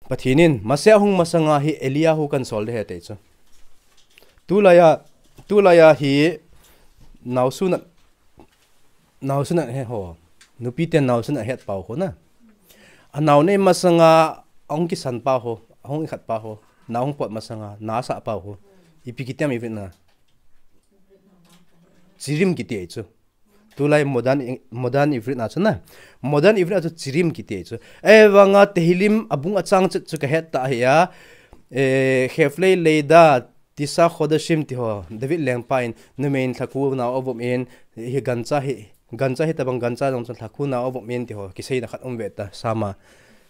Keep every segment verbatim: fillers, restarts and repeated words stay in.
Pathen in Messiah hung masanga hi Eliyahu kahin sol ding ahi ati chu. Tulaiya, tulaiya hi naosunat, naosunat he ho. Nupi ten naosunat het pau ho na. Anao nei masanga ahung kisan pau ho, ahung ikhat pau ho. Nao hung pot masanga, na asah pau ho. Ipi kiti ham Ivrit na. Chirim kiti ahi chu. Tulai modern, modern Ivrit na chu na. Modern Ivrit na chu chirim kiti ahi chu. Ahivanga Tehillim abung achang chet chu kahet tah ahi a. Eh, Chevlei Leida, Tisa Chodashim ti ho. David lengpa in, numei in lhakhu nao avop in, hi gancha hi, gancha hitobang gancha jong chun lhakhu nao avop in ti ho. Kiseina khat um ve ta, Psalm a.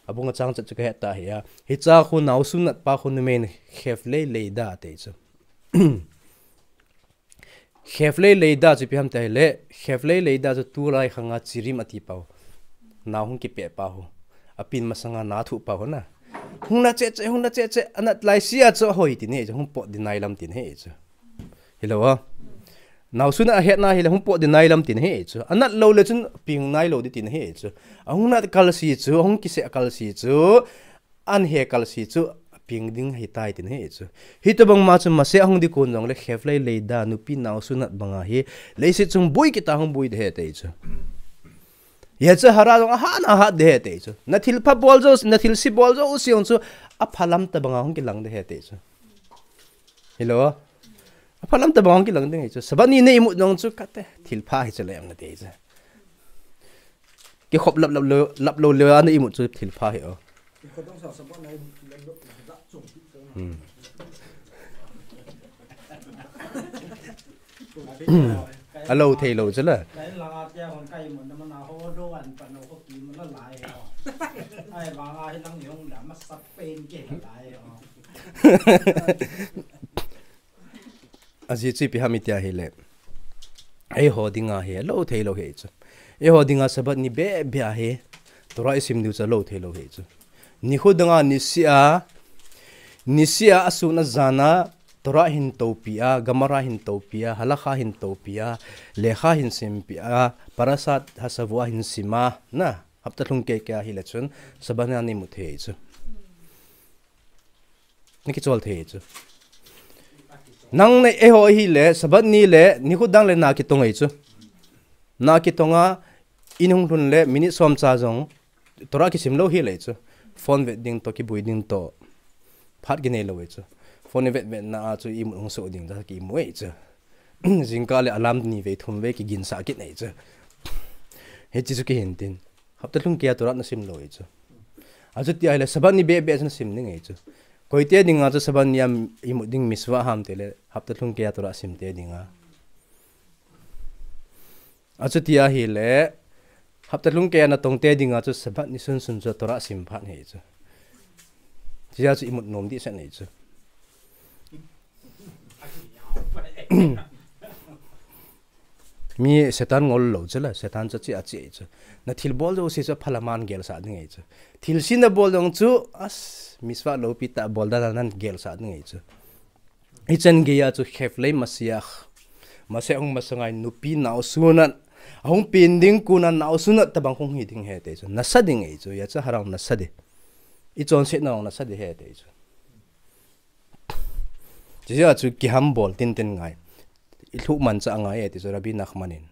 Abung achang chet chu kahet tah ahi a. Hicha khu naosunat pa khu numei in Chevlei Leida ati chu. Chevlei Leida chu ipi ham ti ahile, Chevlei Leida chu tulai khanga chirim ati pau. Nao hung kipeh pau ho. Apen masanga na athuh pau ho na. Hung na cheh cheh, hung na cheh cheh, anat lai sia chu ahoi tin ahi chu, hung pot ding nai lam tin ahi chu. Hilou a. Naosunat ahetna hile hung pot ding nai lam tin ahi chu. Anat lou le chun peng nai lou ding tin ahi chu. Ahung nat kal si chu, ahung kiseh kal si chu. Ahin he kal si chu, peng ding ahitai tin ahi chu. Hitobang ma chu Messiah ahung ding kon jongle Chevlei Leida nupi naosunat banga hi leiset chung boi kit a hung boi ding ahi ati chu. Hiche hara jong ahat na ahat ding ahi ati chu. Na thilpha bol jou, na thilse bol jouse jong chu aphalam tobanga hung kilang ding ahi ati chu. Hilou a. Aphalam tobanga hung kilang ding ahi chu. Sabbath ni na imut jong chu kate thilpha hi chu le ang ati chu. Kikhop lap lap lou, lap lou le ana imut chu thilpha ahi o. Hmm. Alou thei lou chu la. Ajeh chu ipi ham iti ahile. Eiho dinga hi, lou thei lou ahi chu. Eiho dinga Sabbath ni beh beh ahi. Torah isim diu chu lou thei lou ahi chu. Nikho danga nisih a, nisih a asun ajan a, Torah hin topi a, Gemara hin topi a, Halakha hin topi a, Lekha hin simpi a, Parashat Hashavua hin sim a, na, hapta lhung kei kei ahile chun, Sabbath ni a imut thei chu. Na kichol thei chu. Nang le eiho ahile, Sabbath ni le, nikho dang le na kitong ahi chu. Na kitong a, in hung lhun le, minute som cha jong, Torah kisim lou hile chu. Phone vet ding toh, kibui ding toh. Phat kinei lou ahi chu. Phone vet vet na a chu imut hung soh ding, ja kimu ahi chu. Jingkah le alarm ni vei thum vei kiginsah kit ahi chu. Hiche chu kihin tin. Hapta lhung kei a Torah nasim lou ahi chu. Achuti ahile Sabbath ni beh beh chu nasim ding ahi chu. Koite dinga chu Sabbath ni a imut ding mitzvah ham tile hapta lhung kei a Torah sim te dinga. Achuti ahile hapta lhung kei a natong te dinga chu Sabbath ni sun sun chu Torah sim phat ahi chu. Hiche a chu imut nom ding ahi chu. Mi Satan ngol lou chu la, Satan chu achi achi ahi chu. Na thil bol jouse chu aphalam a gelsah ding ahi chu. Thilse na bol jong chu, as, mitzvah loupi tah bol dan a nagelsah ding ahi chu. Hichan geiya chu Chevlei Mashiach. Mashiach hung masanga nupi naosunat. Ahung pen ding kon a naosunat tobang hung hi ding ahi ati chu. Nasa ding ahi chu, hiche harau nasa ding. Ichonsetna jong nasa ding ahi ati chu. Hiche a chu kiham bol tintin ngai. Ilhuh manchah ngai ati chu Rabbi Nachman in.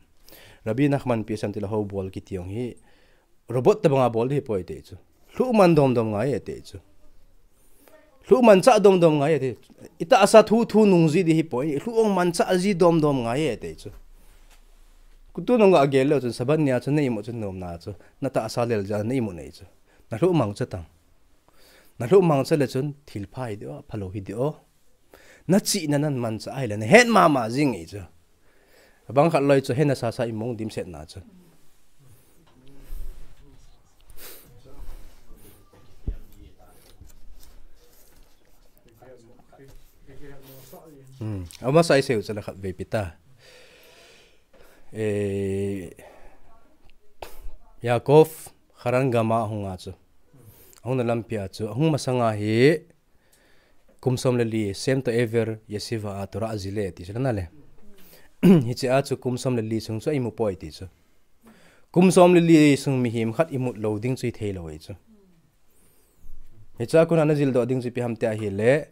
Rabbi Nachman ipi asei em tile hou bol kiti jong hi robot tobanga bol ding ahipoi ati chu. Lhuh man domdom ngai ati chu. Lhuh manchah domdom ngai ati. Itahsa thu thu nung ji ding ahipoi. Lhuh jong manchah ji domdom ngai ati chu. Kut tun jong agel leu chun Sabbath ni a chu na imut chu nomna chu. Natahsa lel jeh a na imut ahi chu. Nalhuh mangcha tan. Nalhuh mangcha le chun thil pha hi ding o, phalou hi ding o. Nachihna namanchah ahile nahet mama jing ahi chu. Abang khat loi chu hena sasa imong dimsetna chu. Hmm. Amasa isei u chu la khatvei pi ta. Eh, Yaakov Haran gam a ahung a chu. Ahung na lampi a chu. Ahung masanga hi kum som le li, Shem to Ever Yeshiva a Torah ajil e ti chu la na le. Hiche a chu kum som le li sung chu a imu poi ti chu. Kum som le li sung mihem khat imut lou ding chu ithei lou ahi chu. Hicha kona najil doh ding chu ipi ham tia ahile,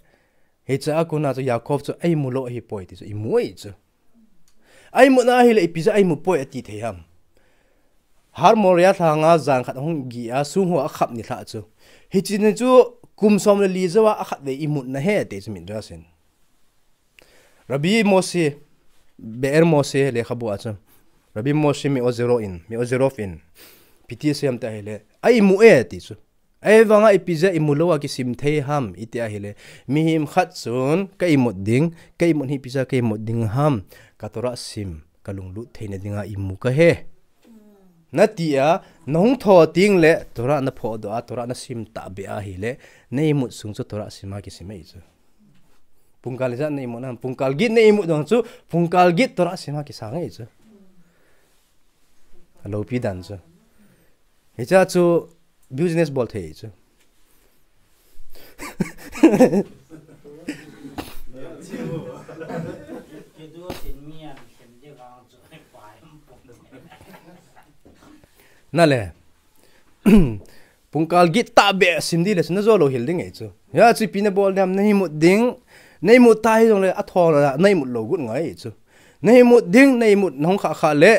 hicha kona chu Yaakov chu eimu lou ahipoi ti chu imu ahi chu. Eimuna ahile ipi jeh a eimu poi ati thei ham. Har Moriah lhanga jan khat ahung gih a, sung ho akhap nilhah chu. Hiche ni chu kum som le li jouva akhatvei imutna ahi ati chu Midrash in. Rabbi Moshe, Be'er Moshe lekhabu a chu, Rabbi Moshe Me'ozerov in, Me'ozerov in, ipi ti asei ham tia ahile, eimu e ati chu. Ahivanga ipi jeh a imu louva kisim thei ham iti ahile, mihem khat chun ka imut ding, ka imut hi ipi jeh a ka imut ding ham, ka Torah sim, ka lunglut theina dinga imu kahi. Nati a, nahung tho teng le Torah naphohdoh a, Torah nasim tahbeh ahile, na imut sung chu Torah sim a kisim ahi chu. Pungkal ijat na imut ham, pungkal get na imut jong chu, pungkal get Torah sim a kisang ahi chu. Aloupi dan chu. Hicha chu business bol thei chu. Nale. Pungkal get tahbeh sim ding le chu najo lou hel ding ahi chu. Hichu ipi nabol ding ham, na imut ding, na imut ta hijongle athona na imut lou got ngai ahi chu. Na imut ding, na imut nahung khah khah le,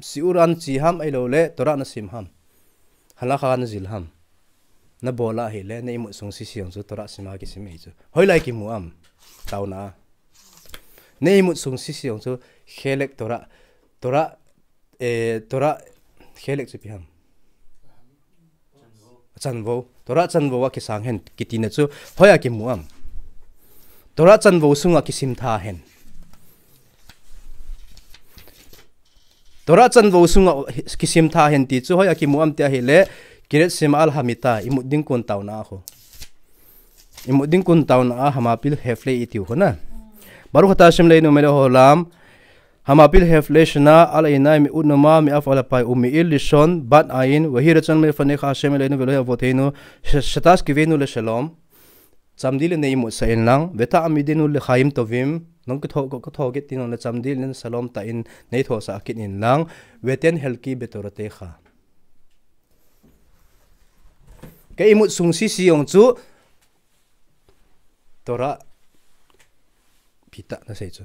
shiur a nache ham ahiloule Torah nasim ham, halakha najil ham, nabol ahile, na imut sung sese jong chu Torah sim a kisim ahi chu. Hoilai kimu am? Taona a. Na imut sung sese jong chu khelek Torah, Torah, eh, Torah khelek chu ipi ham? Chanvou. Torah chanvou a kisang hen kitina chu hoiya kimu am? Torah chanvou sunga kisim tha hen. Torah chanvou sunga kisim tha hen ti chu hoiya kimu am tia ahile, Kiryat Shema al Hamita, imut ding kon taona a khu. Imut ding kon taona a Hamapil Hefle itiu khu na. Baruch ata Hashem Eloheinu melech haolam, Hamapil Hefle shana al einai me'ud noma me'af al apayim ume'il lishon bat ayin, vehi ratzon melefanecha Hashem Eloheinu ve'Elohe avoteinu, sh-, shetaskivenu leshalom. Chamdeng le nei imutsah inlang, veta'amidenu lechaim tovim, nang kitho, kitho kit tengle chamdeng le shalom tah in nei thosah kit inlang, veten helki betoratecha. Ka imut sung sese jong chu Torah pita nasei chu.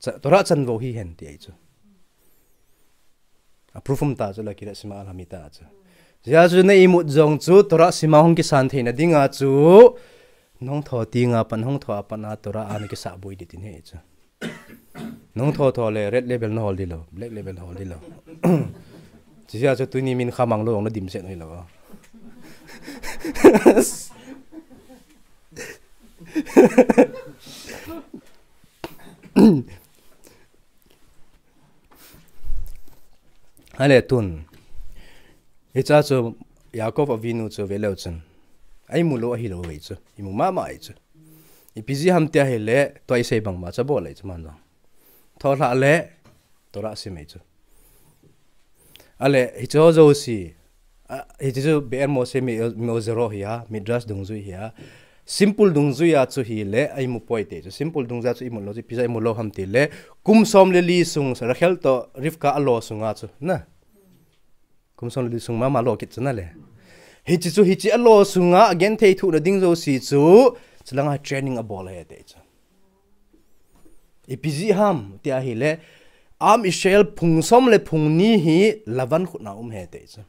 Cha-, Torah chanvou hihen ti ahi chu. A proof um ta chu la Kiryat Shema al Hamita chu. Hijeh chun na imut jong chu Torah sim a hung kisan theina dinga chu, nahung tho tenga pat, nahung tho a pat a Torah a nakisah boi ding tin ahi chu. Nahung tho tho le red label nahol ding lou, black label nahol ding lou. Hijeh chun tuni mincha mang lou jong nadimset hilou. Ahile tun, hiche chu Yaakov Avinu chu veleu chun, a imu lou ahilou vei chu, imu mama ahi chu. Ipi jeh ham tia ahile, tua isei bang ma chu abol ahi chu aman jong. Tholhah le Torah sim ahi chu. Ahile, hiche ho jouse, a, hiche chu Be'er Moshe Me-, Me'ozerov hi a, Midrash dungjui hi a. Simple dungjui a chu hile, a imu poi ti chu. Simple dungjui a chu imu lou chu, ipi jeh a imu lou ham tile, kum som le li sung, Rachel toh Rivka alo sunga chu, na. Kum som le li sung mama alo kit chu nale. Hiche chu, hiche alo sunga, agenthei thuhna ding jouse chu, chulanga training abol ahi ti chu. Ipi jeh ham tia ahile, Am Israel phung som le phung ni hi Lavan khut a um ahi ti chu.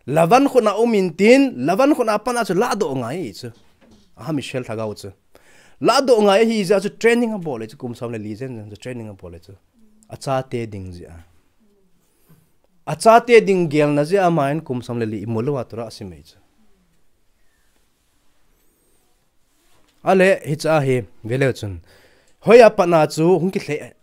Lavan khut a um intin, Lavan khut a pat a chu ladoh ngai ahi chu. Am Israel lhagao chu. Ladoh ngai ahi jeh a chu training abol ahi chu, kum som le li jen jen chu training abol ahi chu. Achate ding jeh a. Achate ding gelna jeh a aman kum som le li imu lou a Torah asim ahi chu. Ahile, hiche a hi, veleu chun. Hoiya pat a chu, hung kilheh,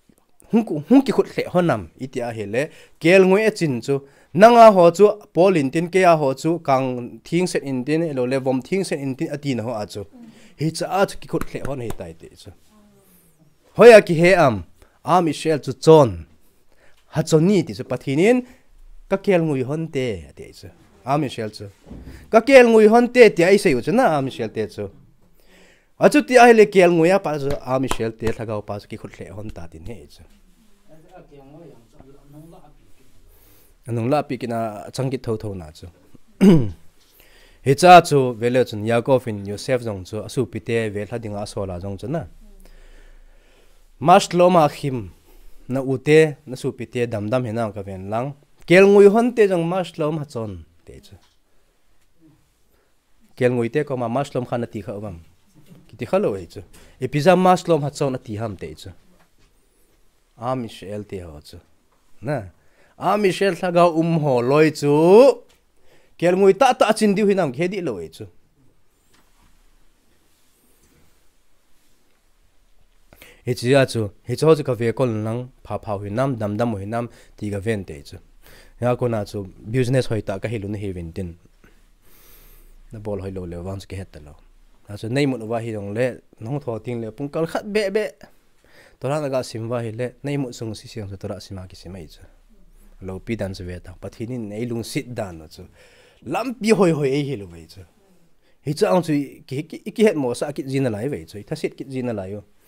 hung ku-, hung kikhut lheh hon am, iti ahile, kelngoi achin chu. Nanga ho chu, Paul intin, keiya ho chu, kang thengset intin, ahiloule, vom thengset intin, atina ho a chu. Hiche a chu kikhut lheh hon ahitai ti chu. Hoiya kihe am, Am Israel chu chon. Hachoni ti chu Pathen in, ka kelngoi hon te, ati chu. Am Israel chu. Ka kelngoi hon te, tia isei u chu na, Am Israel te chu. Achuti ahile kelngoi a pat chu, Am Israel te lhagao pa chu kikhut lheh hon ta tin ahi chu. Anung lahpi kit a, achang kit thotho na chu. Hicha chu vele chun Yaakov in Joseph jong chu asopite velha dinga asol a jong chu na, mashlom a khim, na ute, na sopite damdam hinam kaven lang, kelngoi hon te jong mashlom hachon te chu. Kelngoi te koma mashlom kha nati kha uvam? Kiti kha lou e chu. Ipi jeh a mashlom hachon ati ham te chu. Am Israel te ho chu na, Am Israel lhagao um ho loi chu kelngoi tahtah chin diu hinam kihe dih lou e chu. Hichea chu, hiche ho chu kave kon lang, phaphau hinam, damdam u hinam ti kaven te chu. Hia kona chu business hoitah kahil u nahiuvin tin, nabol hoilou leu vang chu kihet talou. Achu neimut uva hijongle, nahung thou tengle pungkal khat beh beh Torah naga sim uva hile, neimut sung sisiang chu Torah sima kisim ahi chu. Loupi dan chu vetang, Pathen in eilungset dan u chu lampi hoihoi eihil uve chu. Hiche ang chu i ki, ki, ikihetmosah kit ji nalai uve chu, ithaset kit ji nalai u.